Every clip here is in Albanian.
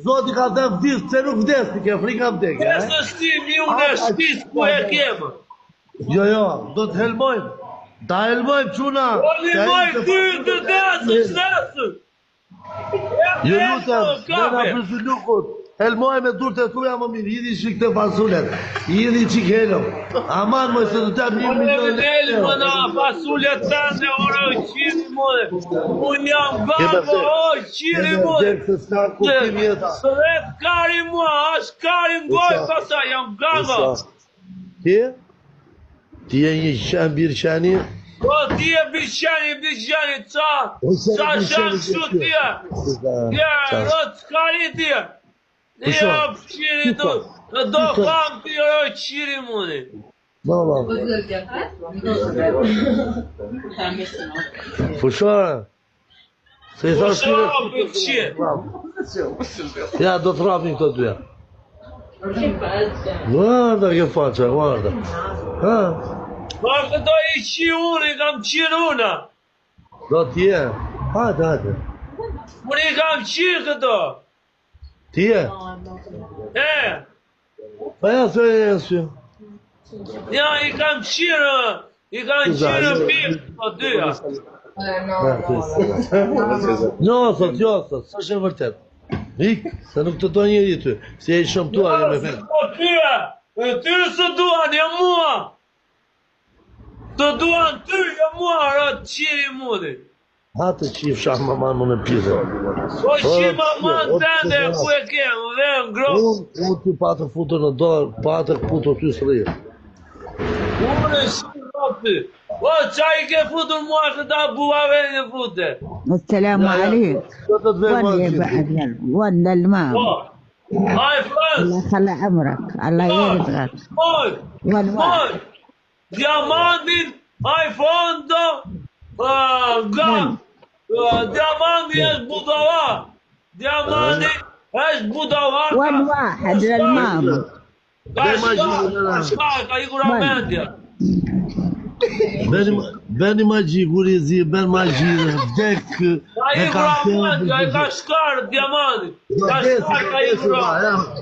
Zoti ka thënë vdis, pse nuk vdes ti ke frikë nga vdekja, eh? Vdes ti miun e shpis ku e kemë. Jo, jo, do të helmojmë. Ta helmojmë çuna. Po helmoj ty të desësh nesër. Ju lutem, lëna byzylykut. Helmoje me durët e tuja më mirë, hidhi çik te fasulet. Hidhi çik helm. Aman moj se do të jap një milion. Ore helm më na fasulet tënde ore qiri more. Unë jam gabo o qiri more. Vdek se s'ka kuptim jeta. Sëret kari mua, as kari në gojë pastaj jam gabo. Ti? Ti je një qen bir qeni? Po ti je bir qeni, bir qeni, ça? Ça shan kështu ti je? Ti je rrot kari ti je? Ti je qiri tu, do kam ti ro qiri muni. Baba. Fushore. Se i thash ti. Ja, do të rrapin këto dyja. Guarda che faccia, guarda. Ha? Po këto i qi unë, i kam qirë unë. Do të je. Hajde, hajde. Unë i kam qirë këto. Ti je? E. Pa ja, se e sy. Ja, i kam qirë, i kam qirë pikë, po dyja. Jo, thot, jo, thot, s'është e vërtet. Ik, se nuk të do njeri ty, se je i shëmtuar jo, me vend. Po ty, e ty s'të duan, jo mua. Të duan ty, jo mua, rrot qiri muni. Ha të qifsha maman më në pizë. Po qi maman tënde ku e ke, më dhe në gropë. Unë, unë ty pa të futur në dorë, pa të futur ty së rrë. Unë e shi ropi. Po, qa i ke futur mua këta buave në fute? Selamu alejk. One للمام Po, my friend. الله يخلي عمرك الله يرزقك Moj, One moj. Diamantin, iPhone do, nga, diamanti është budalla, diamanti është budalla. One واحد للماما Ka shka, ka shka, ka ikur mendja. Bëni magji, guri i zi, bën magji, vdek, Ka ikur mendja, ai ka shkarë diamanti. Ka shkarë, ka ikur.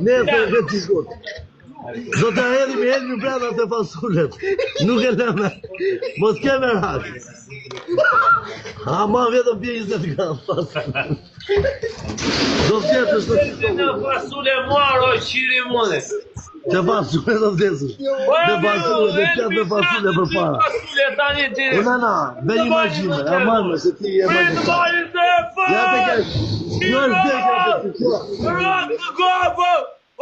Nesër e këtë Do të hedhim helmin brenda te fasulet. Nuk e lëmë. Mos ke merak. Ama vetëm bie 20 gram fasule. Do të jetë është në fasule mua o qiri mune. Te fasule do vdesësh. Po, Te fasule do të jetë fasule përpara. Fasule tani ti. Po na na, bëj një magji, aman se ti je magji. Ja të kesh. Jo është vdekja. Rrok gobë.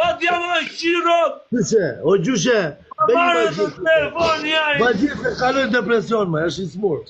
O djamant qiro! Gjyshe, o gjyshe, bëj një magji. Marrë në telefon jaj. Magji se kaloi depresion më, është i smur.